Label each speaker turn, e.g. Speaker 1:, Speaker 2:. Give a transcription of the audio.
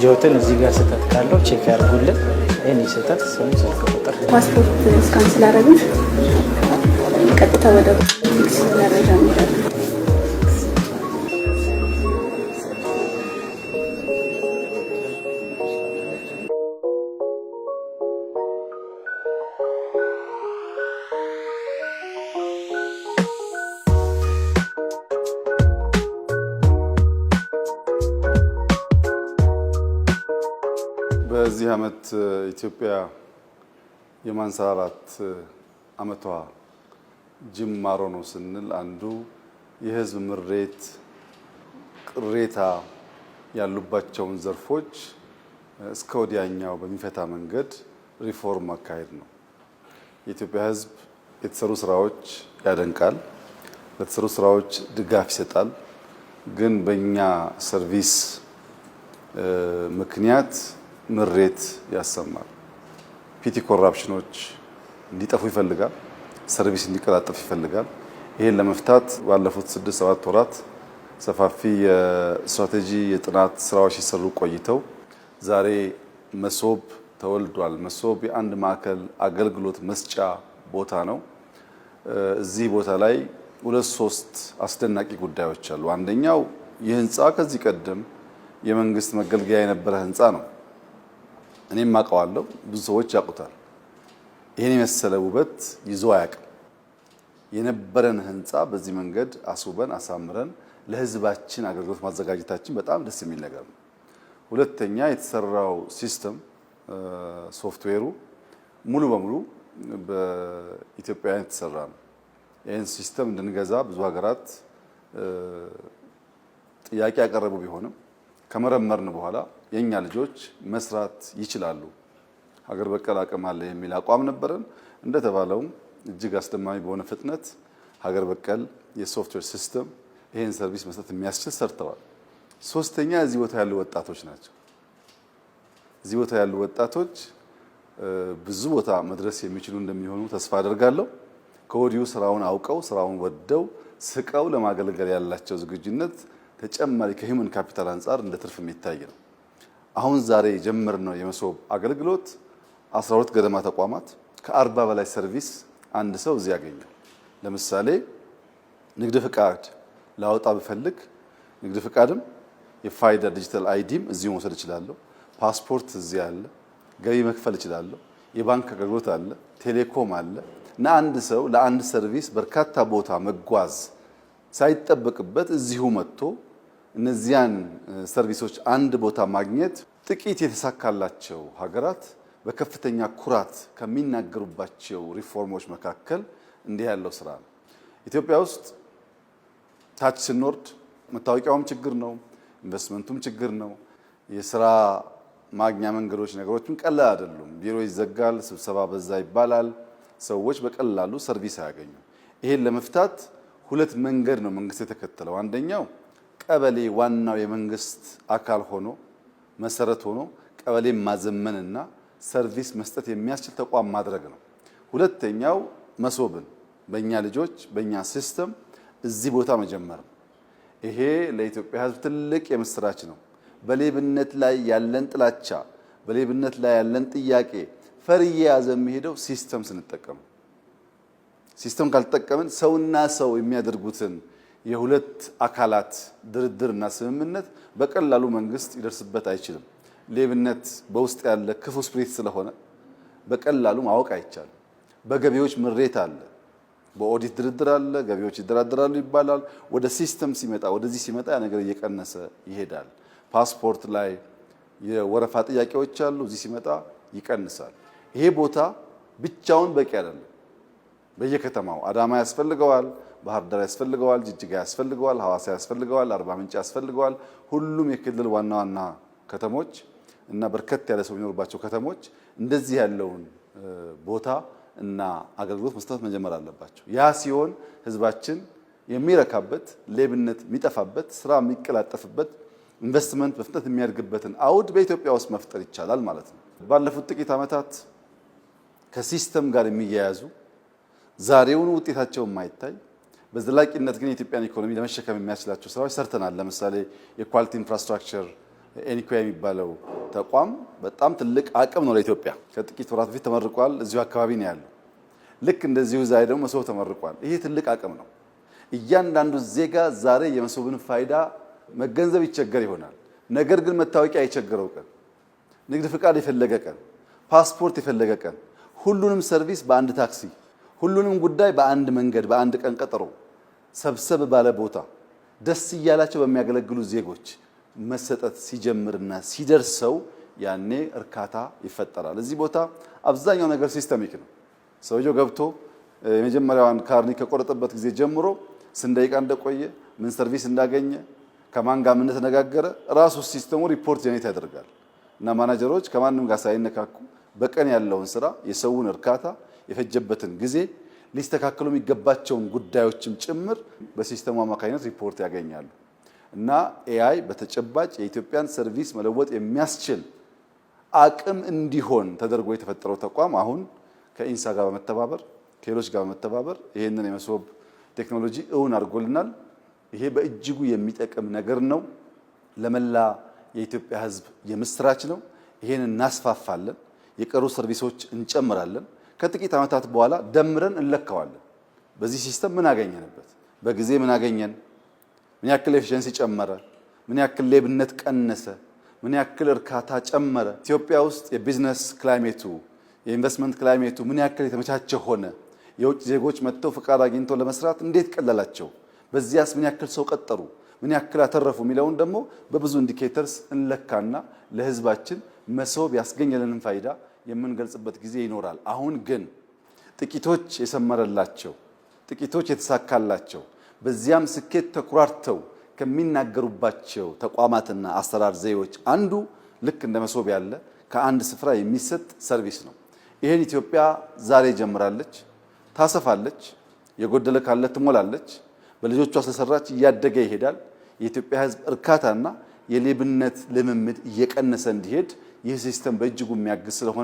Speaker 1: ልጅዎትን እዚህ ጋር ስህተት ካለው check ያድርጉልን። ይህን ስህተት ስም፣ ስልክ ቁጥር።
Speaker 2: ፓስፖርት scan ስላደረግን ቀጥታ ወደ መረጃ እንሄዳለን።
Speaker 3: በዚህ ዓመት ኢትዮጵያ የማንሰራራት ዓመቷ ጅማሮ ነው ስንል አንዱ የሕዝብ ምሬት፣ ቅሬታ ያሉባቸውን ዘርፎች እስከ ወዲያኛው በሚፈታ መንገድ ሪፎርም ማካሄድ ነው። የኢትዮጵያ ሕዝብ የተሰሩ ስራዎች ያደንቃል፣ ለተሰሩ ስራዎች ድጋፍ ይሰጣል። ግን በእኛ service ምክንያት ምሬት ያሰማል። Petty corruption ኖች እንዲጠፉ ይፈልጋል። Service እንዲቀላጠፍ ይፈልጋል። ይሄን ለመፍታት ባለፉት 6-7 ወራት ሰፋፊ የስትራቴጂ የጥናት ስራዎች ሲሰሩ ቆይተው ዛሬ መሶብ ተወልዷል። መሶብ የአንድ ማዕከል አገልግሎት መስጫ ቦታ ነው። እዚህ ቦታ ላይ ሁለት ሶስት አስደናቂ ጉዳዮች አሉ። አንደኛው ይህ ህንፃ ከዚህ ቀደም የመንግስት መገልገያ የነበረ ህንፃ ነው። እኔም አውቀዋለሁ፣ ብዙ ሰዎች ያውቁታል። ይህን የመሰለ ውበት ይዞ አያውቅም። የነበረን ህንፃ በዚህ መንገድ አስውበን አሳምረን ለህዝባችን አገልግሎት ማዘጋጀታችን በጣም ደስ የሚል ነገር ነው። ሁለተኛ የተሰራው system ሶፍትዌሩ ሙሉ በሙሉ በኢትዮጵያውያን የተሰራ ነው። ይህን system እንድንገዛ ብዙ ሀገራት ጥያቄ ያቀረቡ ቢሆንም ከመረመርን በኋላ የእኛ ልጆች መስራት ይችላሉ፣ ሀገር በቀል አቅም አለ የሚል አቋም ነበረን። እንደተባለውም እጅግ አስደማሚ በሆነ ፍጥነት ሀገር በቀል የ software system ይህን service መስጠት የሚያስችል ሰርተዋል። ሶስተኛ እዚህ ቦታ ያሉ ወጣቶች ናቸው። እዚህ ቦታ ያሉ ወጣቶች ብዙ ቦታ መድረስ የሚችሉ እንደሚሆኑ ተስፋ አደርጋለሁ። ከወዲሁ ስራውን አውቀው ስራውን ወደው ስቀው ለማገልገል ያላቸው ዝግጁነት ተጨማሪ ከ human capital አንጻር እንደ ትርፍ የሚታይ ነው። አሁን ዛሬ የጀመርነው የመሶብ አገልግሎት 12 ገደማ ተቋማት ከ40 በላይ service አንድ ሰው እዚህ ያገኛል። ለምሳሌ ንግድ ፍቃድ ላወጣ ብፈልግ ንግድ ፍቃድም የፋይዳ digital ID ም እዚሁ መውሰድ እችላለሁ። ፓስፖርት እዚህ አለ። ገቢ መክፈል እችላለሁ። የባንክ አገልግሎት አለ፣ ቴሌኮም አለ እና አንድ ሰው ለአንድ service በርካታ ቦታ መጓዝ ሳይጠበቅበት እዚሁ መጥቶ እነዚያን service ኦች አንድ ቦታ ማግኘት ጥቂት የተሳካላቸው ሀገራት በከፍተኛ ኩራት ከሚናገሩባቸው ሪፎርሞች መካከል እንዲህ ያለው ስራ ነው። ኢትዮጵያ ውስጥ ታች ስንወርድ መታወቂያውም ችግር ነው፣ ኢንቨስትመንቱም ችግር ነው። የስራ ማግኛ መንገዶች ነገሮችም ቀላል አይደሉም። ቢሮ ይዘጋል፣ ስብሰባ በዛ ይባላል። ሰዎች በቀላሉ service አያገኙም። ይሄን ለመፍታት ሁለት መንገድ ነው መንግስት የተከተለው። አንደኛው ቀበሌ ዋናው የመንግስት አካል ሆኖ መሰረት ሆኖ ቀበሌ ማዘመንና service መስጠት የሚያስችል ተቋም ማድረግ ነው። ሁለተኛው መሶብን በእኛ ልጆች በእኛ system እዚህ ቦታ መጀመር ነው። ይሄ ለኢትዮጵያ ሕዝብ ትልቅ የምስራች ነው። በሌብነት ላይ ያለን ጥላቻ፣ በሌብነት ላይ ያለን ጥያቄ ፈር እየያዘ የሚሄደው system ስንጠቀም፣ system ካልተጠቀምን ሰውና ሰው የሚያደርጉትን የሁለት አካላት ድርድርና ስምምነት በቀላሉ መንግስት ይደርስበት አይችልም። ሌብነት በውስጥ ያለ ክፉ spirit ስለሆነ በቀላሉ ማወቅ አይቻልም። በገቢዎች ምሬት አለ፣ በኦዲት ድርድር አለ፣ ገቢዎች ይደራደራሉ ይባላል። ወደ system ሲመጣ ወደዚህ ሲመጣ ያ ነገር እየቀነሰ ይሄዳል። ፓስፖርት ላይ የወረፋ ጥያቄዎች አሉ፣ እዚህ ሲመጣ ይቀንሳል። ይሄ ቦታ ብቻውን በቂ አይደለም። በየከተማው አዳማ ያስፈልገዋል፣ ባህር ዳር ያስፈልገዋል፣ ጅጅጋ ያስፈልገዋል፣ ሐዋሳ ያስፈልገዋል፣ አርባ ምንጭ ያስፈልገዋል። ሁሉም የክልል ዋና ዋና ከተሞች እና በርከት ያለ ሰው የሚኖርባቸው ከተሞች እንደዚህ ያለውን ቦታ እና አገልግሎት መስጠት መጀመር አለባቸው። ያ ሲሆን ህዝባችን የሚረካበት፣ ሌብነት የሚጠፋበት፣ ስራ የሚቀላጠፍበት፣ ኢንቨስትመንት በፍጥነት የሚያድግበትን አውድ በኢትዮጵያ ውስጥ መፍጠር ይቻላል ማለት ነው። ባለፉት ጥቂት ዓመታት ከ system ጋር የሚያያዙ ዛሬውን ውጤታቸው የማይታይ በዘላቂነት ግን የኢትዮጵያን ኢኮኖሚ ለመሸከም የሚያስችላቸው ስራዎች ሰርተናል። ለምሳሌ የ quality infrastructure ኤኒኮያ የሚባለው ተቋም በጣም ትልቅ አቅም ነው ለኢትዮጵያ። ከጥቂት ወራት በፊት ተመርቋል። እዚሁ አካባቢ ነው ያለው። ልክ እንደዚሁ ዛሬ ደግሞ መሶብ ተመርቋል። ይሄ ትልቅ አቅም ነው። እያንዳንዱ ዜጋ ዛሬ የመሶብን ፋይዳ መገንዘብ ይቸገር ይሆናል። ነገር ግን መታወቂያ የቸገረው ቀን፣ ንግድ ፍቃድ የፈለገ ቀን፣ ፓስፖርት የፈለገ ቀን፣ ሁሉንም service በአንድ ታክሲ፣ ሁሉንም ጉዳይ በአንድ መንገድ፣ በአንድ ቀን ቀጠሮ ሰብሰብ ባለ ቦታ ደስ እያላቸው በሚያገለግሉ ዜጎች መሰጠት ሲጀምርና ሲደርሰው ያኔ እርካታ ይፈጠራል። እዚህ ቦታ አብዛኛው ነገር systemic ነው። ሰውየው ገብቶ የመጀመሪያዋን ካርኒ ከቆረጠበት ጊዜ ጀምሮ ስንት ደቂቃ እንደቆየ፣ ምን service እንዳገኘ፣ ከማን ጋር ምን እንደተነጋገረ ራሱ system ኡ ሪፖርት generate ያደርጋል እና ማናጀሮች ከማንም ጋር ሳይነካኩ በቀን ያለውን ስራ፣ የሰውን እርካታ፣ የፈጀበትን ጊዜ፣ ሊስተካከሉ የሚገባቸውን ጉዳዮችም ጭምር በ system ኡ አማካኝነት ሪፖርት ያገኛሉ እና AI በተጨባጭ የኢትዮጵያን service መለወጥ የሚያስችል አቅም እንዲሆን ተደርጎ የተፈጠረው ተቋም አሁን ከኢንሳ ጋር በመተባበር፣ ከሌሎች ጋር በመተባበር ይህንን የመሶብ ቴክኖሎጂ እውን አድርጎልናል። ይሄ በእጅጉ የሚጠቅም ነገር ነው። ለመላ የኢትዮጵያ ሕዝብ የምስራች ነው። ይሄን እናስፋፋለን። የቀሩ service ኦች እንጨምራለን። ከጥቂት ዓመታት በኋላ ደምረን እንለካዋለን። በዚህ system ምን አገኘንበት? በጊዜ ምን አገኘን? ምን ያክል efficiency ጨመረ? ምን ያክል ሌብነት ቀነሰ? ምን ያክል እርካታ ጨመረ? ኢትዮጵያ ውስጥ የ business climate ኡ፣ የኢንቨስትመንት climate ኡ ምን ያክል የተመቻቸ ሆነ? የውጭ ዜጎች መጥተው ፍቃድ አግኝተው ለመስራት እንዴት ቀለላቸው? በዚያስ ምን ያክል ሰው ቀጠሩ? ምን ያክል አተረፉ? የሚለውን ደግሞ በብዙ indicators እንለካና ለህዝባችን መሶብ ያስገኘልንን ፋይዳ የምንገልጽበት ጊዜ ይኖራል። አሁን ግን ጥቂቶች የሰመረላቸው፣ ጥቂቶች የተሳካላቸው፣ በዚያም ስኬት ተኩራርተው ከሚናገሩባቸው ተቋማትና አሰራር ዘዴዎች አንዱ ልክ እንደ መሶብ ያለ ከአንድ ስፍራ የሚሰጥ service ነው። ይህን ኢትዮጵያ ዛሬ ጀምራለች፣ ታሰፋለች፣ የጎደለ ካለ ትሞላለች። በልጆቿ ስለሰራች እያደገ ይሄዳል። የኢትዮጵያ ሕዝብ እርካታና የሌብነት ልምምድ እየቀነሰ እንዲሄድ ይህ system በእጅጉ የሚያግዝ ስለሆነ